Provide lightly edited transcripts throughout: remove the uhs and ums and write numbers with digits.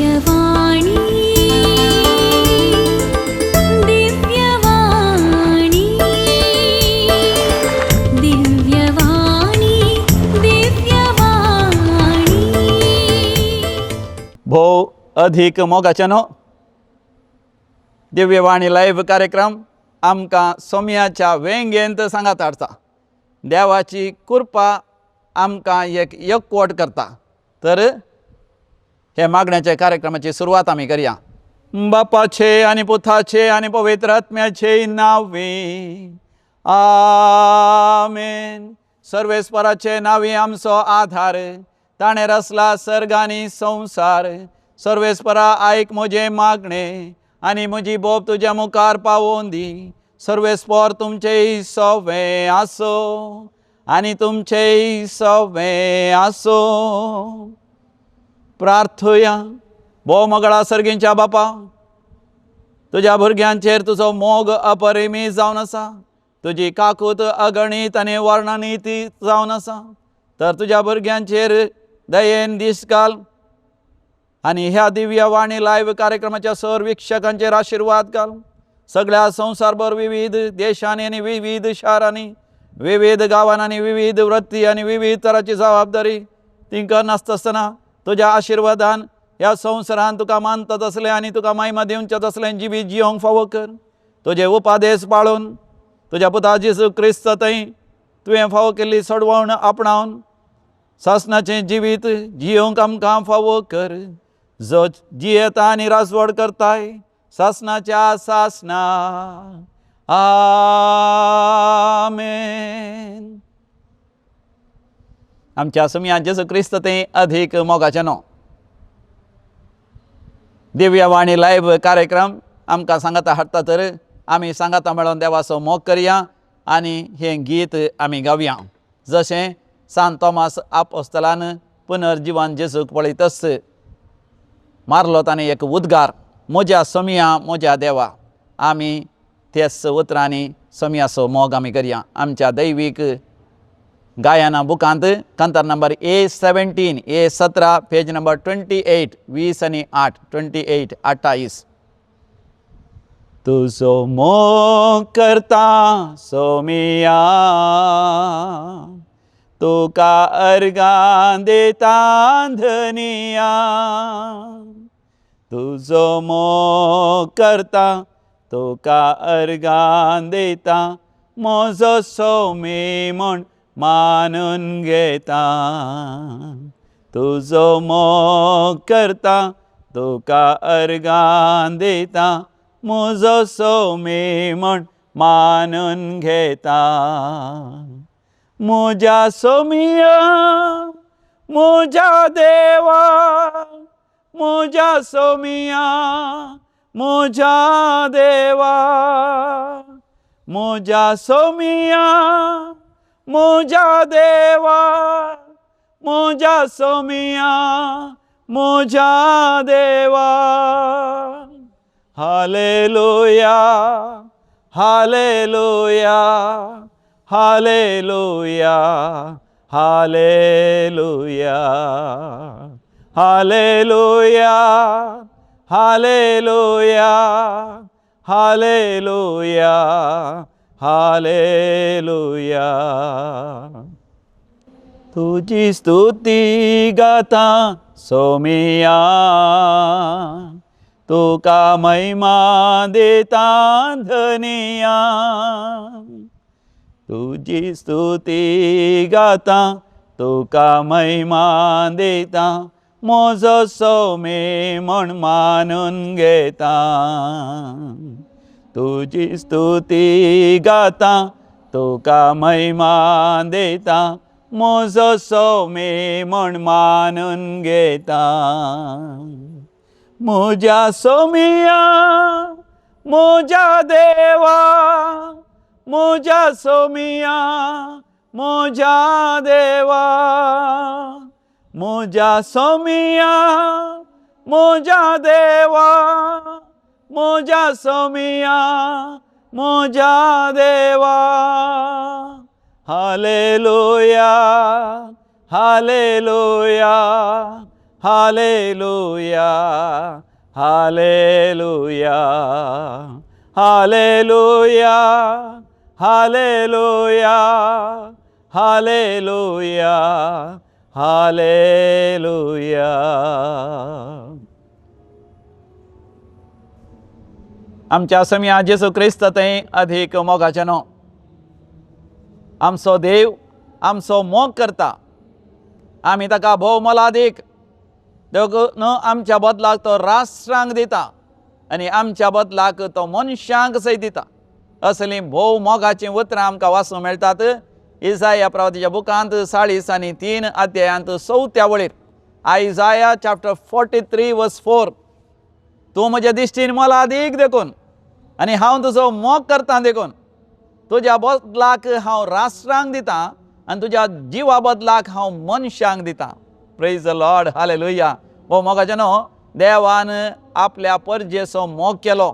दिव्यवाणी दिव्यवाणी दिव्यवाणी दिव्यवाणी. भोव अधिक मोगाचें न्हू, दिव्यवाणी लायव्ह कार्यक्रम आमकां सोमयाच्या वेंगेंत सांगात हाडटा. देवाची कृपा आमकां एक एकवट करता. तर हे मागण्याच्या कार्यक्रमाची सुरवात आमी करया. बापाचे आनी पुताचे आनी पवित्र आत्म्याचे नांवे आमेन. सर्वेस्पराचे नांवे आमचो आधार, ताणें रचला सर्ग आनी संवसार. सर्वेस्परा, आयक म्हजें मागणें आनी म्हजी बोब तुज्या मुखार पावोवन दी. सर्वेस्पर तुमचें सवें आसो आनी तुमचें सवें आसो. प्रार्थया. भोव मोगळा सर्गींच्या बापा, तुज्या भुरग्यांचेर तुजो मोग अपरिमीत जावन आसा. तुजी काकूत अगणीत आनी वर्णनीत जावन आसा. तर तुज्या भुरग्यांचेर दयेन दीस घाल आनी ह्या दिव्यवाणी लायव्ह कार्यक्रमाच्या सर वीक्षकांचेर आशिर्वाद घाल. सगळ्या संवसारभर विविध देशांनी आनी विविध शारांनी, विविध गांवांनी आनी विविध वृत्ती आनी विविध तराची जबाबदारी तिंकां नासता आसतना तुज्या आशिर्वादान ह्या संवसारान तुका मानतात असलें आनी तुका महिमा दिवचें तसलें जिवीत जियोंक फावो कर. तुजे उपादेश पाळून, तुज्या पुता जेजू क्रिस्त थंय तुवें फावो केल्ली सोडवण आपणावन सासणाचें जिवीत जियोंक आमकां फावो कर, जो जियेता आनी राजवड करताय सासणाच्या सासणा. आमेन. आमच्या सुमया जेजू क्रिस्त ते अधिक मोगाचें न्हू, दिव्यवाणी लायव्ह कार्यक्रम आमकां सांगाता हाडटा. तर आमी सांगाता मेळोन देवाचो मोग करया आनी हें गीत आमी गावया. जशें सांत तोमास आपोस्तलान पुनर्जिवन जेजूक पळयतच मारलो ताणें एक उद्गार, म्हज्या सोमया, म्हज्या देवा. आमी त्याच उतरांनी सोमयाचो मोग आमी करया. आमच्या दैवीक गायना बुकांत कांतार number A 17, A 17, page number 28, 28, 28, 28. तुजो मोग करता सोमिया, तुका अर्गां दिता धनिया. तुजो मोग करता, तुका अर्गां दिता, म्हजो सोमी म्हूण मानून घेता. तुजो मोग करता, तुका अर्गां दिता, म्हजो सोमी म्हूण मानून घेता. म्हज्या सोमिया, म्हज्या देवा, म्हज्या सोमिया, म्हज्या देवा, म्हज्या सोमिया, म्हज्या देवा, म्हज्या सोमिया, म्हज्या देवा. Hallelujah, hallelujah, hallelujah, hallelujah, hallelujah, hallelujah, hallelujah, hallelujah. तुजी स्तुती गाता सोमिया, तुका महिमा दिता धनिया. तुजी स्तुती गाता, तुका महिमा दिता, म्हजो सोमी म्हूण मानून घेता. तुजी स्तुती गाता, तुका महिमा दिता, म्हजो सोमी म्हूण मानून घेता. म्हज्या सोमिया, म्हज्या देवा, म्हज्या सोमिया, म्हज्या देवा, म्हज्या सोमिया, म्हज्या देवा, म्हज्या सोमिया, म्हज्या देवा. Hallelujah, hallelujah, Hallelujah, hallelujah, hallelujah, hallelujah, hallelujah, hallelujah. आमच्या समिया जेजू क्रिस्त थंय अधीक मोगाचें न्हू. आमचो देव आमचो मोग करता, आमी ताका भोव मोलादीक देखून आमच्या बदलाक तो राष्ट्रांक दिता आनी आमच्या बदलाक तो मनशांक सयत दिता. असलीं भोव मोगाचीं उतरां आमकां वाचूंक मेळटात इजाया प्रवातीच्या बुकांत 43 अध्यायांत 4थ्या वळीर, आयजाया चॅप्टर 43 वर्स 4. तूं म्हज्या दिश्टीन मोलादीक देखून आनी हांव तुजो मोग करता देखून तुज्या बदलाक हांव राष्ट्रांक दितां आनी तुज्या जिवा बदलाक हांव मनशांक दितां. Praise the Lord, hallelujah. हो मोगाचें न्हू, देवान आपल्या परजेचो मोग केलो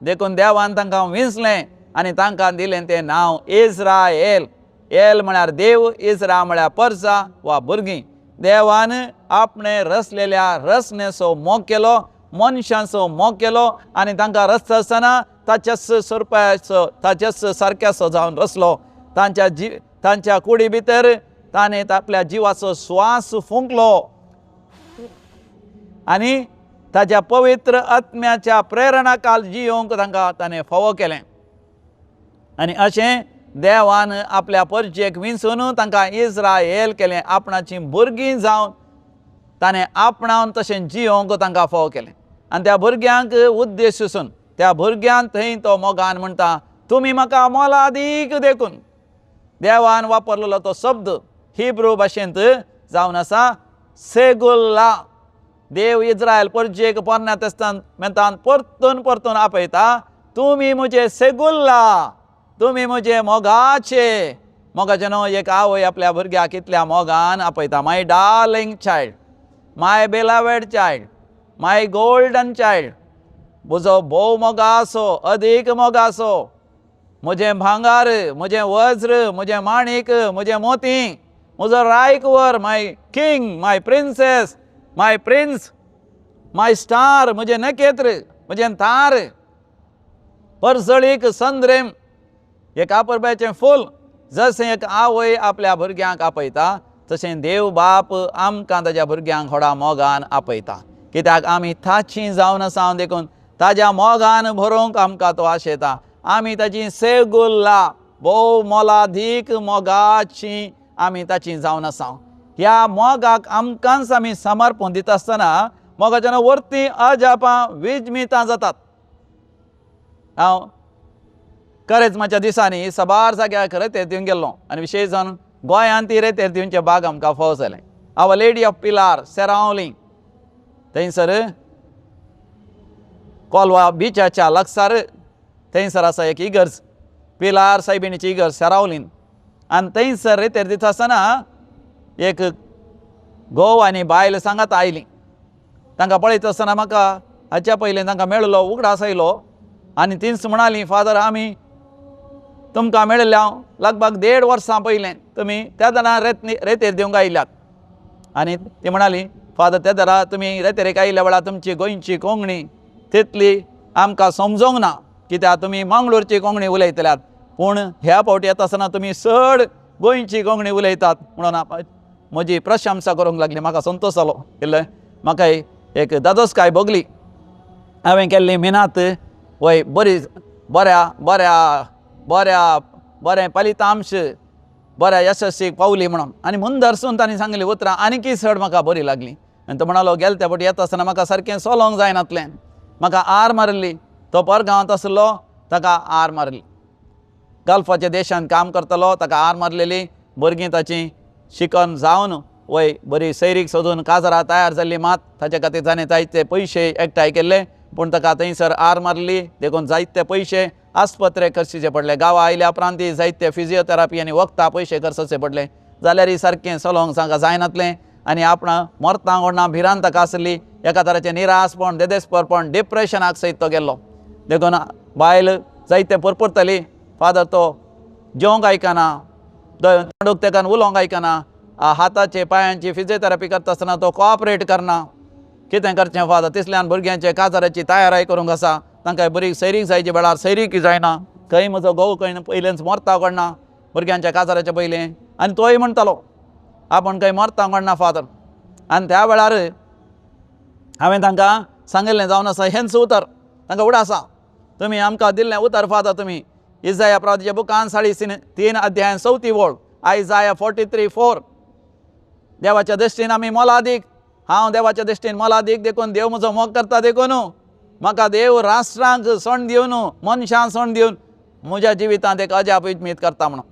देखून देवान तांकां विंचलें आनी तांकां दिलें तें नांव इज्रायल. एल म्हळ्यार देव, इज्रा म्हळ्यार परजा वा भुरगीं. देवान आपणें रचलेल्या रचनेचो मोग केलो, मनशांचो मोग केलो आनी तांकां रचता आसतना ताच्याच स्वरुपाचो, ताच्याच सारक्याचो जावन रचलो. तांच्या कुडी भितर ताणें आपल्या जिवाचो स्वास फुंकलो आनी ताच्या पवित्र आत्म्याच्या प्रेरणा काल जियोंक तांकां ताणें फावो केलें. आनी अशें देवान आपल्या परजेक विंचून तांकां इज्रायल केलें, आपणाचीं भुरगीं जावन ताणें आपणावन तशें जियोंक तांकां फावो केलें. आनी त्या भुरग्यांक उद्देश त्या भुरग्यांक थंय तो मोगान म्हणटा, तुमी म्हाका मोलादीक देखून. देवान वापरलेलो तो शब्द हिब्रू भाशेंत जावन आसा सेगुल्ला. देव इज्रायल परजेक पोरण्या तेस्तामेंतान परतून परतून आपयता, तुमी म्हजे सेगुल्ला, तुमी म्हजे मोगाचे. मोगाचे न्हू, एक आवय आपल्या भुरग्याक कितल्या मोगान आपयता, my darling child, my beloved child, my golden child, म्हजो भोव मोगासो, अदीक मोगासो, म्हजें भांगार, म्हजें वज्र, म्हजें माणीक, म्हजें मोती, म्हजो Raikwar, my king, my princess, my prince, my star, म्हजें नखेत्र, म्हजें तार, परजळीक संद्रेम, एक आपरब्याचें फूल. जशें एक आवय आपल्या भुरग्यांक आपयता तशें देव बाप आमकां ताज्या भुरग्यांक व्हडा मोगान आपयता. कित्याक आमी ताची जावन आसा देखून ताज्या मोगान भरोवंक आमकां तो आशेता. आमी ताची सेगुल्ला, भोव मोलादीक मोगाची आमी ताची जावन आसा. ह्या मोगाक आमकांच आमी समर्पण दिता आसतना मोगाच्यान वरती अजापां विजमितां जातात. हांव करेजमाच्या दिसांनी साबार जाग्यार रेतेर दिवन गेल्लो आनी विशेश जावन गोंयांत ती रेतेर दिवचे बाग आमकां फावो जालें. Our lady of Pilar Seraulim, थंयसर कोलवा बिचाच्या लागसार थंयसर आसा एक इगर्ज, पिलार सायबिणीची इगर्ज सेरावलीन. आनी थंयसर रेतेर दिता आसतना एक घोव आनी बायल सांगात आयली. तांकां पळयता आसतना म्हाका हाच्या पयलीं तांकां मेळ्ळो उगडास आयलो आनी तींच म्हणाली, फादर आमी तुमकां मेळिल्ले हांव लगभग 1.5 वर्सां पयलें, तुमी त्या दरा रेतेर दिवंक आयल्यात. आनी ती म्हणाली, फादर त्या दरा तुमी रेतेरेक आयिल्ल्या वेळार तुमची गोंयची कोंकणी तितली आमकां समजोंक ना, कित्याक तुमी मंगळूरची कोंकणी उलयतल्यात, पूण ह्या फावटी येता आसतना तुमी चड गोंयची कोंकणी उलयतात म्हणून म्हजी प्रशंसा करूंक लागली. म्हाका संतोश जालो, इल्लें म्हाका एक दादोसकाय भोगली. हांवें केल्ली मिनात वय बरी, बऱ्या बऱ्या बऱ्या बरें फलितांश, बऱ्या यशस्वीक पावली म्हणून. आनी मुंदरसून तांणी सांगली उतरां आनीकय चड म्हाका बरी लागली. आनी तो म्हणालो, गेले त्या फावटी येता आसतना म्हाका सारकें चलोवंक जायनातलें, म्हाका आर मारिल्ली. तो परगांवांत आसलो, ताका आर मारिल्ली, गल्फाच्या देशांत काम करतालो, ताका आर मारलेली. भुरगीं ताची शिकन जावन वय बरी सैरीक सोदून काजरां तयार जाल्ली, मात ताच्या खातीर ताणें जायते पयशे एकठांय केल्ले, पूण ताका थंयसर आर मारली देखून जायते पयशे आस्पत्रे खर्चिचे पडले. गांवा आयल्या उपरांत जायते फिजियोथेरापी आनी वखदां पयशे खर्चचे पडले. जाल्यार सारकें चलोवंक तांकां जायनातलें आनी आपणा मरता कोणा भिरांत ताका आसली, एका तराचें निराशपण, देदेस्परपण, डिप्रेशनाक सयत तो गेल्लो. देखून बायल जायते पुरपुरताली, फादर तो जेवंक आयकना, तोंडूक तेकान उलोवंक आयकना, हाताचे पांयांची फिजियोथेरपी करता आसतना तो कॉपरेट करना. कितें करचें फादर? तिसल्यान भुरग्यांचे काजाराची तयाराय करूंक आसा, तांकां बरी सैरीक जायची वेळार सैरीक जायना. खंय म्हजो घोव खंय पयलेंच मरता कोणना भुरग्यांच्या काजाराच्या पयलें, आनी तोय म्हणटालो आपूण खंय मरता कोणना फादर. आनी त्या वेळार हांवें तांकां सांगिल्लें जावन आसा हेंच उतर तांकां उडा आसा, तुमी आमकां दिल्लें उतर फादर तुमी इजाया प्रवादीच्या बुकान 3.5 अध्यायान 4 वळ, आयजाया 43:4. देवाच्या दृश्टीन आमी मोलादीक, हांव देवाच्या दृश्टीन मोलादीक देखून देव म्हजो मोग करता, देखून म्हाका देव राष्ट्रांक सण दिवन मनशांक सण दिवन म्हज्या जिवितांत एक अजाप उमेद करता म्हणून.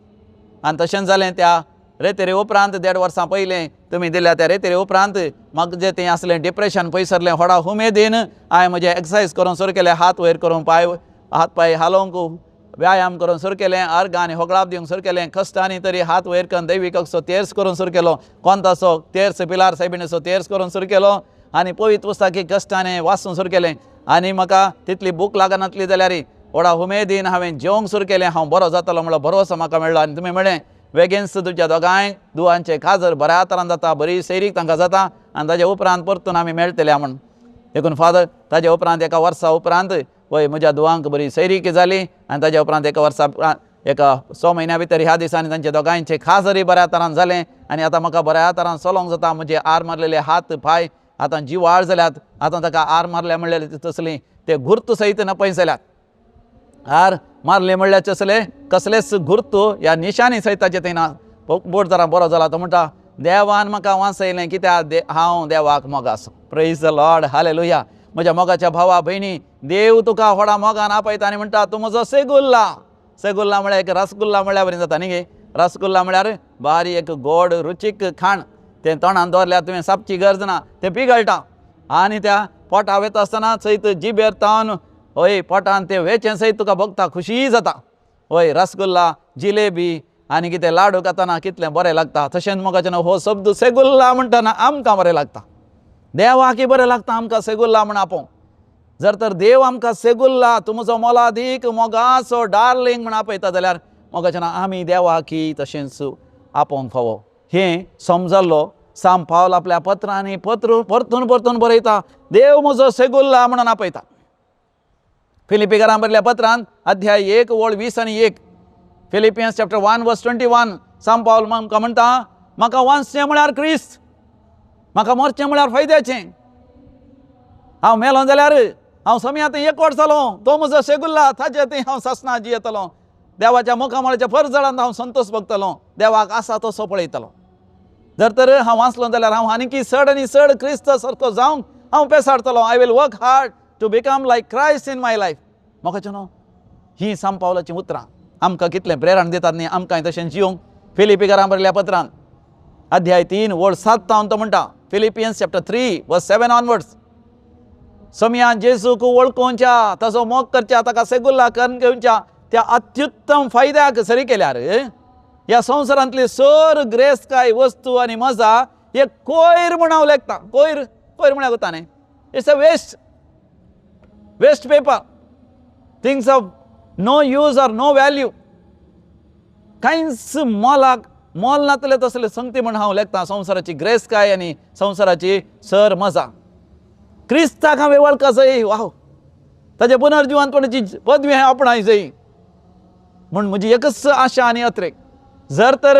आनी तशेंच जालें त्या रेतेरे उपरांत 1.5 वर्सां पयलें तुमी दिल्या त्या रेतेरे उपरांत म्हाका जें तें आसलें डिप्रेशन पयसरलें. व्हडा उमेदीन हांवें म्हजें एक्सरसायज करूंक सुरू केलें, हात वयर करूंक, पांय हात पांय हालोवंक व्यायाम करूंक सुरू केलें, अर्गां आनी होगळाप दिवंक सुरू केलें, कश्टांनी तरी हात वयर करून दैवीक असो तेर्स करूंक सुरू केलो, कोंताचो तेर्स पिलार सायबिणीचो तेर्स करूंक सुरू केलो आनी पवित्र पुस्तकी कश्टांनी वाचूंक सुरू केलें. आनी म्हाका तितली भूक लागनासली जाल्यार व्हडा उमेदीन हांवें जेवंक सुरू केलें, हांव बरो जातलो म्हणलो भरोसो म्हाका मेळ्ळो. आनी तुमी म्हळें वेगेंच तुज्या दोगांय दुवांचें काजर बऱ्या तरान जाता, बरी सैरीक तांकां जाता आनी ताज्या उपरांत परतून आमी मेळटले म्हूण. देखून फादर ताज्या उपरांत 1 वर्सा उपरांत वय म्हज्या दुवांक बरी सैरीकी जाली आनी ताज्या उपरांत 1 वर्सा उपरांत 1 6 म्हयन्या भितर ह्या दिसांनी तांचे दोगांयचे खाजरी बऱ्या तरान जालें आनी आतां म्हाका बऱ्या तरान चलोवंक जाता. म्हजे आर मारलेले हात पांय आतां जिवाळ जाल्यात, आतां ताका आर मारल्या म्हणल्यार तसली ते घुर्त सयत नपय जाल्यात, आर मारले म्हणल्यार तसले कसलेच घुर्त ह्या निशाणी सयत ताचे थंय ना. बोट जरा बरो जाला तो म्हणटा देवान म्हाका वांचयलें कित्याक हांव देवाक मोग आसा. Praise the Lord, hallelujah. म्हज्या मोगाच्या भावा भयणी, देव तुका व्हडा मोगान आपयता आनी म्हणटा तूं म्हजो सेगुल्ला. सेगुल्ला म्हळ्यार एक रसगुल्ला म्हळ्यार बरी जाता न्ही गे. रसगुल्ला म्हळ्यार बारीक एक गोड रुचीक खाण, तें तोंडान दवरल्यार तुवें सापची गरज ना, तें पिगळटा आनी त्या पोटा वयता आसतना सयत जिबेर तावन हय पोटान तें वेचें सयत तुका भोगता, खुशी जाता. हय रसगुल्ला जिलेबी आनी कितें लाडू खातना कितलें बरें लागता, तशेंच मोगाचें हो शब्द सेगुल्ला म्हणटना आमकां बरें लागता, देवाकय बरें लागता आमकां सेगुल्ला म्हण आपोवंक. जर तर देव आमकां सेगुल्ला तूं म्हजो मोलादीक मोगाचो डार्लिंग म्हण आपयता जाल्यार मोगाचें आमी देवाकय तशेंच आपोवंक फावो. हें समजल्लो साम पावल आपल्या पत्रांनी पत्र परतून परतून बरयता, देव म्हजो सेगुल्ला म्हणून आपयता. फिलिपीकारां बरयल्ल्या पत्रान अध्याय 1 ओळ 20 आनी 1, फिलिपियन्स चॅप्टर 1 वर्स 21, साम पावल आमकां म्हणटा म्हाका वांचचें म्हळ्यार क्रिस्त, म्हाका मरचें म्हळ्यार फायद्याचें. हांव मेलो जाल्यार हांव समया थंय एकवट जालो, तो म्हजो सेगुल्ला, ताजे थंय हांव सासणा जियेतलो, देवाच्या मुखामळाच्या परजळांत हांव संतोष भोगतलो, देवाक आसा तसो पळयतलो. जर तर हांव वाचलो जाल्यार हांव आनीकी चड आनी चड क्रिस्त सारको जावंक हांव पेसाडतलो. I will work hard to become like Christ in my life. मोगाचें न्हू ही साम पावलाचीं उतरां आमकां कितलें प्रेरण दितात न्ही आमकां तशें जिवंक. फिलिपीकारां बरयल्ल्या पत्रान अध्याय 3 ओळ 7 तावन तो म्हणटा, फिलिपियन्स चॅप्टर 3 वर्स 7 ऑनवर्ड्स, समया जेजूक वळखोवच्या, ताचो मोग करच्या, ताका सेगुल्ला करून घेवच्या त्या अत्युत्तम फायद्याक सरी केल्यार ह्या संवसारांतली सर ग्रेसकाय वस्तू आनी मजा हे कोयर म्हूण हांव लेखता. कोयर, कोयर म्हळ्यार कोता न्ही, it's a waste, waste paper, things of no use or no value. कांयच मोलाक मोल नातले तसले संगती म्हूण हांव लेखता संवसाराची ग्रेसकाय आनी संवसाराची सर मजा. क्रिस्ताक हांवें वळखा जाय, वाव, ताच्या पुनर्जिवंतपणाची पदवी हांवें आपणाय जाय म्हूण म्हजी एकच आशा आनी अत्रेक. जर तर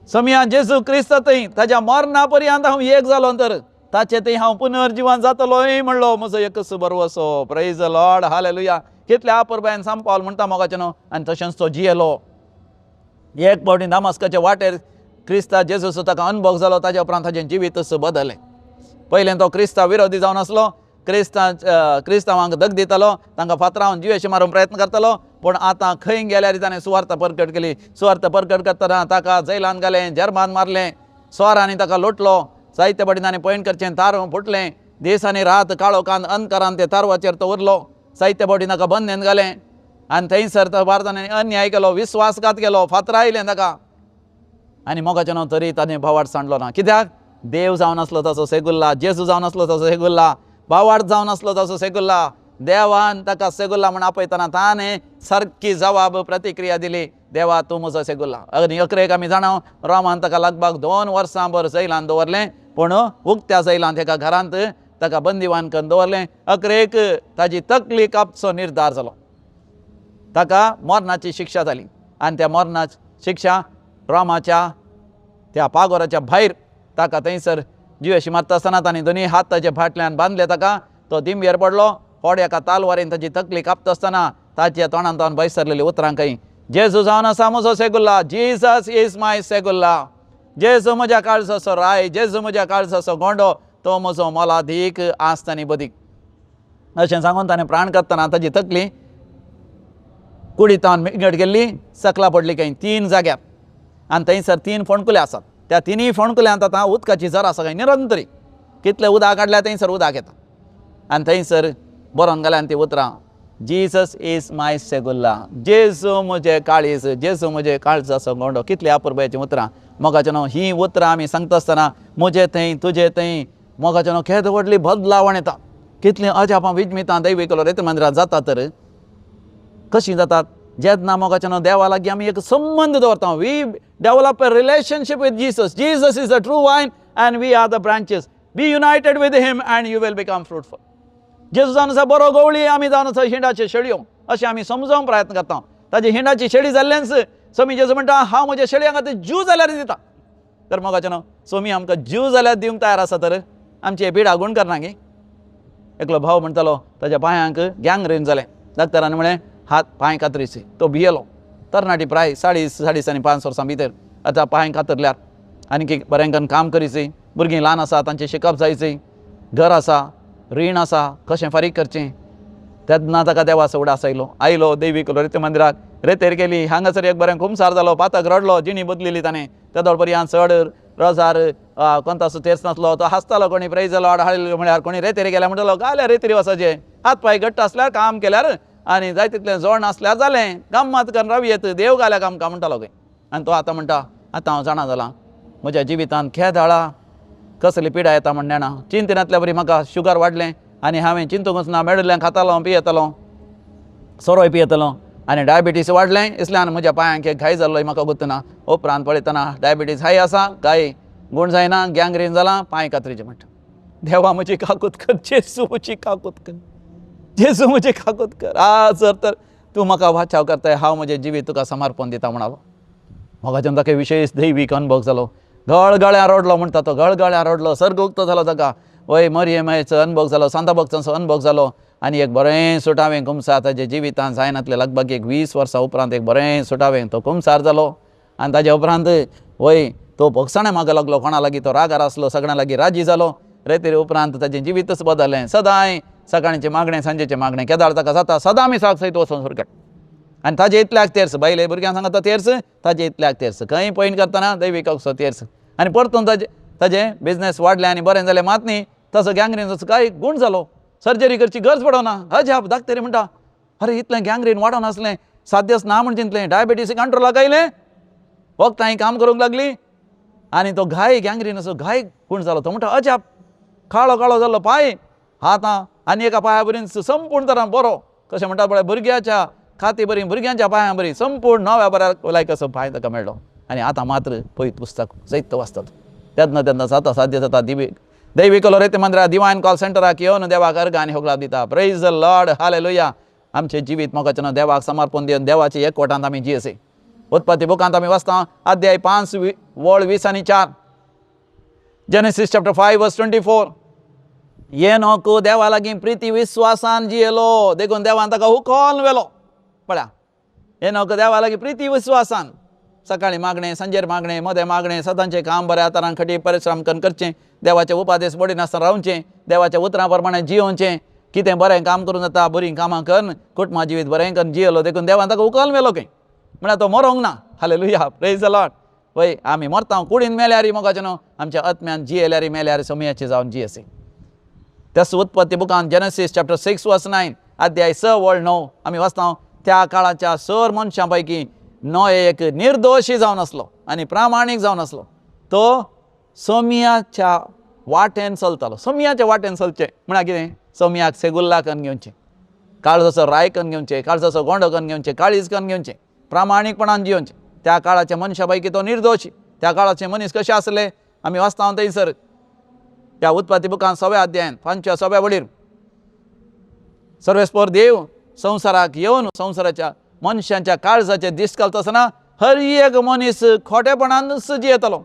समया जेजू क्रिस्त थंय ताज्या मरणा पर्यंत हांव एक जालो तर ताचे थंय हांव पुनर्जिवन जातलोय म्हणलो म्हजो एकच भरवसो. Praise the Lord, hallelujah. कितल्या अपुरबायेन साम पावल म्हणटा मोगाचें न्हू. आनी तशेंच तो जियेलो. एक फावटी दामास्काच्या वाटेर क्रिस्ता जेजूचो ताका अनुभव जालो, ताज्या उपरांत ताजें जिवीतच बदललें. पयलें तो क्रिस्ता विरोधी जावन आसलो, क्रिस्तांवांक दग दितालो, तांकां फातरावन जिवेशे मारूंक प्रयत्न करतालो. पूण आतां खंय गेल्यार ताणें सुवार्थ परगट केली. सुवार्थ परगट करतना ताका जैलान घालें, जर्मान मारलें, स्वारांनी ताका लोटलो, जायते फावटी ताणें पयण करचें तारूं फुटलें, दीस आनी रात काळोखान अंधकारान ते तारवाचेर तो उरलो. जायते फावटी ताका बंदेन घालें आनी थंयसर तो भारतान अन्याय केलो, विस्वासघात केलो, फातरायलें ताका. आनी मोगाचें न्हू तरी ताणें भावार्थ सांडलो ना. कित्याक? देव जावन आसलो ताचो सेगुल्ला, जेजू जावन आसलो ताचो सेगुल्ला, भावार्थ जावन आसलो ताचो सेगुल्ला. देवान ताका सेगुल्ला म्हण आपयतना ताणें सारकी जवाब प्रतिक्रिया दिली, देवा तूं म्हजो सेगुल्ला. आनी अकरेक आमी जाणा रोमान ताका लगभग 2 वर्सां भर जैलान दवरलें, पूण उक्त्या जैलांत एका घरांत ताका बंदिवान करून दवरलें. अकरेक ताजी तकली कापचो निर्धार जालो, ताका मरणाची शिक्षा जाली आनी त्या मरणाची शिक्षा रोमाच्या त्या पागोराच्या भायर ताका थंयसर जिवेशी मारता आसतना ताणें दोनूय हात ताचे फाटल्यान बांदले, ताका तो दिंबेर पडलो. फोड एका तालवारीन ताची तकली कापता आसतना ताच्या तोंडांत भायर सरलेली उतरां खंय, जेजू जावन आसा म्हजो सेगुल्ला, जीजस is my सेगुल्ला, जेजू म्हज्या काळजाचो राय, जेजू म्हज्या काळजाचो गोंडो, तो म्हजो मोलादीक आस्त आनी बदीक. अशें सांगून ताणें प्राण काडटना ताची तकली कुडीतान विंगड गेल्ली, सकला पडली खंय 3 जाग्यार आनी थंयसर 3 फोंडकुले आसात. त्या 3 फोंडकुल्यांत आतां उदकाची झर आसा खंय निरंतरी, कितले उदक काडल्यार थंयसर उदक येता आनी थंयसर बरोवन घाल्यान ती उतरां, जीजस is my सेगुल्ला, जेजू म्हजें काळीज, जेजू म्हजें काळजाचो गोंडो. कितली अपुरबायेचीं उतरां मोगाचें न्हू. हीं उतरां आमी सांगता आसतना म्हजे थंय तुजे थंय मोगाचें न्हू केदो व्हडली बदलावण येता, कितलीं अजापां विजमितां दैवीक रेत मंदिरांत जाता. तर कशीं जातात जेन्ना मोगाचें न्हू देवा लागीं आमी एक संबंद दवरता, we develop a relationship with Jesus. Jesus is the true vine and we are the branches. Be united with him and you will become fruitful. जेजू जावन आसा बरो गवळी, आमी जावन आसा हिंडाच्यो शेळयो, अशें आमी समजोवंक प्रयत्न करता. ताजी हिंडाची शेळी जाल्लेंच सोमी जेजू म्हणटा हांव म्हज्या शेळयांक आतां जीव जाल्यार दिता. तर मोगाचें न्हू सोमी आमकां जीव जाल्यार दिवंक तयार आसा, तर आमची पिडा गुण करना गे. एकलो भाव म्हणटालो ताज्या पांयांक गँग्रीन जालें, डॉक्टरान म्हळें हात पांय कातरीचे, तो भियेलो. तरणाटी प्राय 4.5 आनी 5 वर्सां भितर आतां पांय कातरल्यार आनी बरें करून काम करीची, भुरगीं ल्हान आसा तांचें शिकप जायचें, घर आसा, रीण आसा, कशें फारीक करचें. तेन्ना ताका देवाचो उडास आयलो, आयलो देवीक रेते मंदिराक रेतेर केली, हांगासर एक बरें कुमसार जालो, पातक रडलो, जिणी बदलिली ताणें. तेदोळ पर्यंत चड रोजार कोणतासो तेर्स नासलो, तो हांसतालो, कोणी प्रेज लॉर्ड हाडलो म्हळ्यार, कोणी रेतेर गेल्या म्हणटालो गाल्यार रेतेरी वचचें, हात पांय घट्ट आसल्यार काम केल्यार आनी जाय तितलें जोड नासल्यार जालें, गम्मत करून राव येत, देव घाल्यार आमकां म्हणटालो खंय. आनी तो आतां म्हणटा आतां हांव जाणा जालां म्हज्या जिवितांत खेदाळा कसली पिडा येता म्हण जाणा, चिंतनांतल्या बरी म्हाका शुगर वाडलें आनी हांवें चिंतूंकच ना, मेळिल्लें खातालो पियेतालो, सोरोय पियेतालो आनी डायबिटीस वाडलें, इसल्यान म्हज्या पांयांक एक घाय जाल्लो म्हाका गुत्तना. उपरांत पळयतना डायबिटीस हाय आसा, घाय गूण जायना, गँग्रीन जालां, पांय कातरीचे म्हणटा. देवा म्हजी काकूत कर, जेजू म्हजी काकूत कर, जेजू म्हजी काकूत कर, आज जर तर तूं म्हाका वाचाव करताय, हांव म्हजें जिवीत तुका समर्पण दिता म्हणालो. मोगाच्यान ताका विशेश दैवीक अनुभव जालो, गळगळ्या रडलो म्हणटा तो, गळगळ्या रडलो, सर्ग उक्तो जालो ताका, वय मरियमायचो अनुभव जालो, सांता भक्तांचो अनुभव जालो आनी एक बरें सुटावें कुमसार ताजे जिवितांत जायनातलें लगभग एक 20 वर्सां उपरांत एक बरें सुटावें तो कुमसार जालो. आनी ताजे उपरांत वय तो भोगसाणें मागो लागलो, कोणा लागीं तो रागार आसलो सगळ्यां लागीं राजी जालो. रेतेरी उपरांत ताजें जिवीतच बदललें. सदांय सकाळचें मागणें सांजेचें मागणें केदाळ ताका जाता सदां मिसाक सयत वचोन सुरगट. आनी ताजे इतल्याक तेर्स बायले भुरग्यांक सांगता तेर्स, ताजे इतल्याक तेर्स, खंय पॉयंट करतना दैवीक असो तेर्स. आनी परतून ताजे ताजें बिजनेस वाडलें आनी बरें जालें मात न्ही, तसो गँग्रीन काय गूण जालो, सर्जरी करची गरज पडना. अजाप डाक्टरी म्हणटा अरे इतलें गँग्रीन वाडोन आसलें, साध्यच ना म्हण चिंतलें, डायबिटीस कंट्रोलाक आयलें, वखदां काम करूंक लागली आनी तो घाय गँग्रीन असो घाय गूण जालो. तो म्हणटा अजाप, काळो काळो जाल्लो पांय आतां आनी एका पांया बरीन संपूर्ण तरान बरो, कशें म्हणटा पळय भुरग्याच्या खाती बरी, भुरग्यांच्या पांयां बरी, संपूर्ण नव्या बऱ्या लायक असो पांय ताका मेळ्ळो. आनी आतां मात्र पळयत पुस्तक जैत वाचतात तेन्ना तेन्ना जाता साध्य जाता. दिवी दैवी कलो रेते मंदिरा दिवायन कॉल सेंटराक येवन देवाक अर्घ आनी होगळाप दिता. Praise the Lord, hallelujah. आमचें जिवीत मोगाचें देवाक समर्पण दिवन देवाचे एकवटांत आमी जियेसे. उत्पत्ती बुकांत आमी वाचता अध्याय 5 वळ 20 आनी 4, जेनेसीस चॅप्टर 5 वर्स 24. येनोक देवा लागीं प्रिती विस्वासान जियेलो, देखून देवान ताका हुकोन व्हेलो. पळया येनोक देवा लागीं प्रिती विस्वासान, सकाळीं मागणें, सांजेर मागणें, मदें मागणें, सदांचें काम बऱ्या तरान खटी परिश्रम करून करचें, देवाचे उपादेश मोडिनासतना रावचें, देवाच्या उतरां प्रमाणें जियोवचें, कितें बरें काम करूं जाता बरीं कामां करून कुटुंबा जिवीत बरें करून जियेलो, देखून देवान ताका उखल व्हेलो खंय, म्हळ्यार तो मरोंक ना. हालेलुया, प्रेज the Lord. वय आमी मरता कुडीन मेल्यारी मोगाचें न्हू, आमच्या आत्म्यान जियेल्यारी मेल्यार सोमयाची जावन जियेसे. त्याच उत्पत्ती बुकान जेनेसीस चॅप्टर 6 वर्स 9 अध्याय 6 वळ 9 आमी वाचता, त्या काळाच्या सर मनशां पैकी नोय एक निर्दोशी जावन आसलो आनी प्रामाणीक जावन आसलो, तो सोमयाच्या वाटेन चलतालो. सोमयाच्या वाटेन चलचें म्हळ्यार कितें, सोमयाक सेगुल्ला करून घेवचें. काळजाचो राय करून घेवचें, काळजाचो गोंडो करून घेवचें, काळीज करून घेवचें, प्रामाणीकपणान जियोवचें. त्या काळाच्या मनशा पैकी तो निर्दोशी. त्या काळाचे मनीस कशे आसले आमी वाचता थंयसर त्या उत्पत्ती बुकान 6व्या अध्यायान 5व्या 6व्या वळीर सर्वेस्पर देव संवसाराक येवन संवसाराच्या मनशांच्या काळजाचे दीस घालता आसतना हर एक मनीस खोटेपणानच जियेतलो.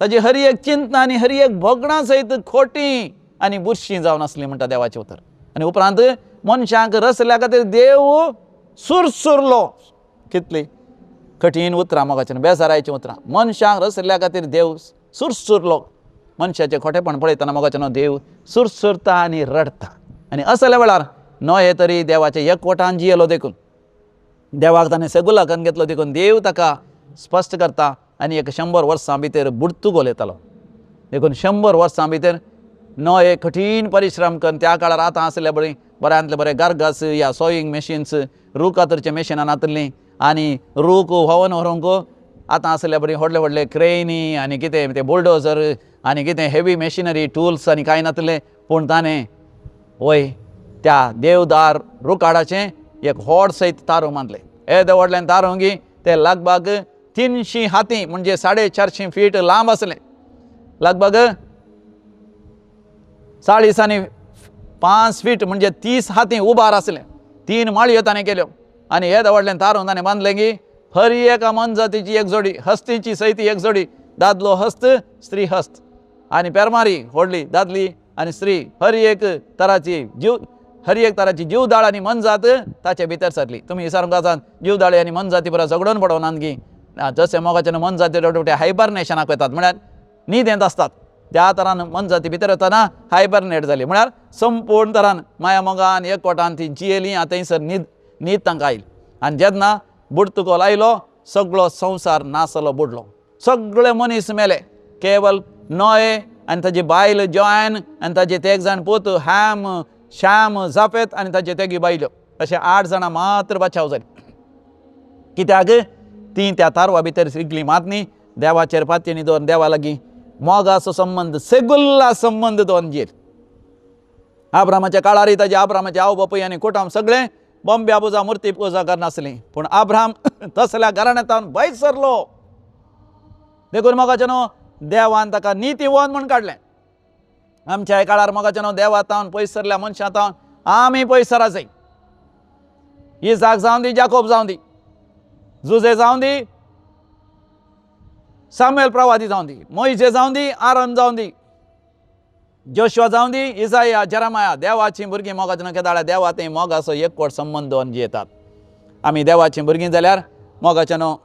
ताजी हर एक चिंतना आनी हर एक भोगणां सयत खोटी आनी बुरशीं जावन आसली म्हणटा देवाचें उतर. आनी उपरांत मनशांक रसल्या खातीर देव सुरसुरलो. कितली कठीण उतरां मोगाचें, बेजारायचीं उतरां. मनशांक रसल्या खातीर देव सुरसुरलो. मनशाचें खोटेपण पळयतना मोगाचें देव सुरसुरता आनी रडटा. आनी असल्या वेळार नोये तरी देवाचे एकवटान जियेलो देखून देवाक ताणें सेगुला करून घेतलो देखून देव ताका स्पश्ट करता आनी एक 100 वर्सां भितर बुडतुगोल येतालो. देखून 100 वर्सां भितर नोये कठीण परिश्रम करून त्या काळार आतां आसले बरी बऱ्यांतले बरे गार्गास या सोयींग मॅशीन्स रूख कातरचे मॅशिनां नातलीं आनी रूख व्हांवन व्हरूंक आतां आसले बरी व्हडले व्हडले क्रेनी आनी कितें ते बुलडोजर आनी कितें हेवी मॅशिनरी टुल्स आनी कांय नातलें. पूण ताणें वय त्या देवदार रुखाडाचें एक व्हड सयत तारूं बांदलें. येदें व्हडलें तारूं गी तें लगभग 300 हाती म्हणजे 450 फीट लांब आसलें. लगभग 40 आनी 5 फीट म्हणजे 30 हाती उबार आसलें. 3 माळयो ताणें केल्यो आनी येदें व्हडलें तारूं ताणें बांदलें की हर एका मनजातीची एक जोडी, हस्तीची सयत एक जोडी, दादलो हस्त स्त्री हस्त आनी पेरमारी व्हडली दादली आनी स्त्री, हर एक तराची जीव, हर एक तराची जीवदाळ आनी मनजात ताचे भितर सरली. तुमी विचारूंक आसात जीवदाळी आनी मनजाती बरोबर झगडून पडोवनात की जशें मोगाचें मनजाती रोटे हायबरनेशनाक वतात म्हळ्यार न्हिदेंत आसतात, त्या तरान मनजाती भितर वतना हायबरनेट जाली म्हळ्यार संपूर्ण तरान माया मोगान एकवटान ती जियेली. आतां थंयसर न्हीद न्हीद तांकां आयली. आनी जेन्ना बुडतुकोल आयलो सगळो संवसार नासलो, बुडलो, सगळे मनीस मेले. केवल नोये आनी ताजी बायल जॉयन आनी ताजे ते एक जाण पूत हॅम श्याम जाफेत आनी ताजे तेगी बायल्यो, अशे 8 जाणां मात्र बचाव जाली. कित्याक ती त्या तारवा भितर रिगली मात न्ही, देवाचेर पातयेनी दवरून देवा लागीं मोगाचो संबंद सेगुल्ला संबंद दवरून जियेली. आब्रामाच्या काळारय ताजे आब्रामाचे आवय बापूय आनी कुटुंब सगळें बॉम्ब्या पुजा मुर्ती पुजा करनासली, पूण आब्राम तसल्या घराण्यांत भायर सरलो. देखून मोगाचें न्हू देवान ताका नितीवन म्हूण काडलें. आमच्या काळार मोगाचें न्हू देवा तावन पयस सरल्या मनशां तावन आमी पयस सरा जाय. इजाक जावं दी, जाकोब जावं दी, जुजे जावं दी, सामुएल प्रवादी जावं दी, मोयजे जावं दी, आरन जावं दी, जोशुआ जावं दी, इजाया, जेरामाया, देवाचीं भुरगीं मोगाचें न्हू केदाळा देवा थंय मोगाचो एकवट संबंद दवरून जियेतात. आमी देवाचीं भुरगीं जाल्यार मोगाचें न्हू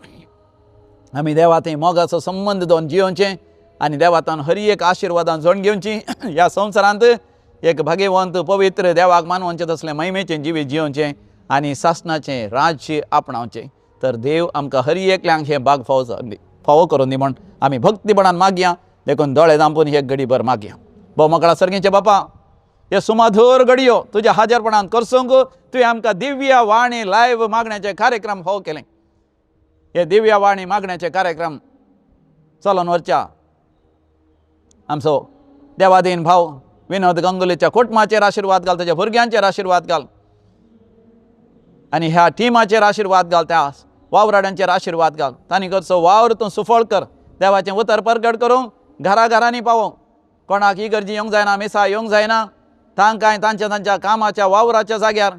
आमी देवा थंय मोगाचो संबंद दवरून जियोवचें आनी देवातान हर एक आशिर्वादान जोड घेवची. ह्या संवसारांत एक भाग्यवंत पवित्र देवाक मानवचें तसलें महिमेचें जिवीत जियोवचें आनी सासणाचें राज्य आपणावचें. तर देव आमकां हर एकल्यांक हें भाग फावो जावं फावो करून दी म्हण आमी भक्तीपणान मागया. देखून दोळे धांपून एक घडीभर मागया. भोव सर्गीचे बापा, हे सुमधूर घडयो तुज्या हाजरपणान करसूंक तुवें आमकां दिव्य वाणी लायव्ह मागण्याचे कार्यक्रम फावो केले. हे दिव्य वाणी मागण्याचे कार्यक्रम चलोवन व्हरच्या आमचो देवादीन भाव विनोद गंगुलीच्या कुटुंबाचेर आशिर्वाद घाल, ताच्या भुरग्यांचेर आशिर्वाद घाल आनी ह्या टिमाचेर आशिर्वाद घाल, त्या वावराड्यांचेर आशिर्वाद घाल. तांणी करचो वावर तूं सुफळ कर. देवाचें उतर परगट करूंक घरा घरांनी पावोवंक, कोणाक इगर्जी येवंक जायना, मिसा येवंक जायना, तांकांय तांच्या तांच्या कामाच्या वावराच्या जाग्यार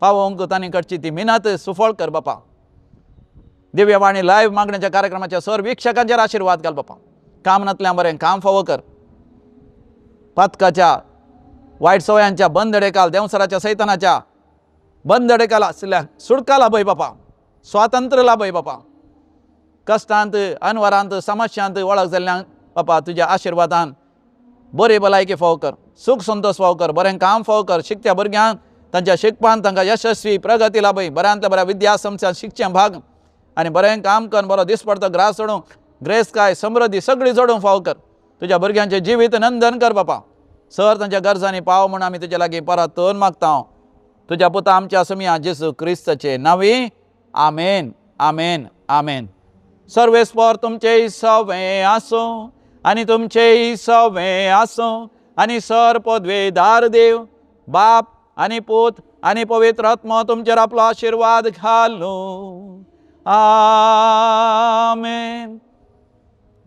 पावोवंक तांणी करची ती मिनत सुफळ कर बापा. दिव्यवाणी लायव्ह मागण्याच्या कार्यक्रमाच्या सर वीक्षकांचेर आशिर्वाद घाल बापा. काम नातल्या बरें काम फावो कर. पातकाच्या वायट सवयांच्या बंदडेकाल देंवसराच्या सैतानाच्या बंदडेकाल आशिल्ल्या सुटका लाभय बापा, स्वातंत्र्य लाभय बापा. कश्टांत अनवरांत समस्यांत वळख जाल्ल्यांक बापा तुज्या आशिर्वादान बरी भलायकी फावो कर, सूख संतोश फावो कर, बरें काम फावो कर. शिकत्या भुरग्यांक तांच्या शिकपान तांकां यशस्वी प्रगती लाभय, बऱ्यांतल्या बऱ्या विद्यासंस्थान शिकचें भाग आनी बरें काम कर, बरो दिसपडतो ग्रास जोडूंक ग्रेसकाय समृद्धी सगळी जोडूंक फावो कर. तुज्या भुरग्यांचें जिवीत नंदन कर बापा. सर तांच्या गरजांनी पाव म्हूण आमी तुज्या लागीं परतून मागता. तुज्या पुता आमच्या सुमया जेजू क्रिस्ताचे नांवी आमेन, आमेन, आमेन. सर्वेस्पर तुमचेय सवें आसूं आनी तुमचेय सवें आसूं आनी सर पदवेदार देव बाप आनी पूत आनी पवित्र आत्मो तुमचेर आपलो आशिर्वाद घालूं. आमेन.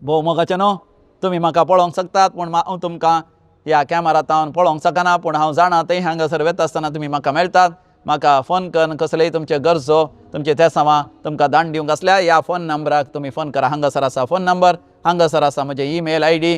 भोव मोगाचें न्हू, तुमी म्हाका पळोवंक शकतात, पूण हांव तुमकां ह्या कॅमेरांत पळोवंक शकना. पूण हांव जाणा, थंय हांगासर वता आसतना तुमी म्हाका मेळटात. म्हाका फोन करून कसलेय तुमचे गरजो, तुमचे तेसांवां तुमकां दाण दिवंक आसल्यार ह्या फोन नंबराक तुमी फोन करा. हांगासर आसा फोन नंबर, हांगासर आसा म्हजें ईमेल आयडी.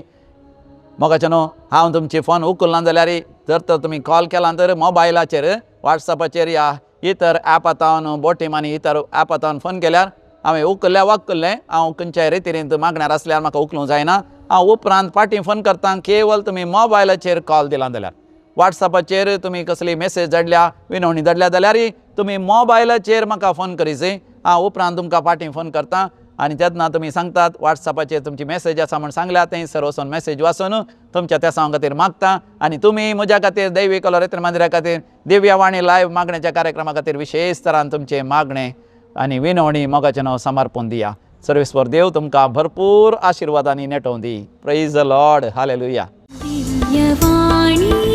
मोगाचें न्हू, हांव तुमची फोन उखलना जाल्यार, जर तर तुमी कॉल केला तर मोबायलाचेर, वॉट्सॅपाचेर या इतर ॲपांतावन, बोटीम आनी इतर ॲपांतावन फोन केल्यार हांवें उखल्ल्या वाकुल्लें. हांव खंयच्याय रितीन मागण्यार आसल्यार म्हाका उखलूंक जायना. हांव उपरांत फाटीं फोन करता. केवल तुमी मोबायलाचेर कॉल दिला जाल्यार, वॉट्सॅपाचेर तुमी कसली मेसेज धाडल्या, विनवणी धाडल्या जाल्यार तुमी मोबायलाचेर म्हाका फोन करीत. हांव उपरांत तुमकां फाटीं फोन करता आनी तेन्ना तुमी सांगतात, वॉट्सॅपाचेर तुमची मेसेज आसा म्हूण सांगल्या, थंयसर वचून मेसेज वाचून तुमच्या तेसांव खातीर मागता. आनी तुमी म्हज्या खातीर, दैवीक लोरेत्र मंदिरा खातीर, दिव्यवाणी लायव्ह मागण्याच्या कार्यक्रमा खातीर विशेष तरान तुमचें मागणें आनी विनवणी मोगाचें नांव समर्पण दिया. सर्वेस्पर देव तुमकां भरपूर आशिर्वादांनी नेटोवं दी. Praise the Lord. Hallelujah. Divyavani.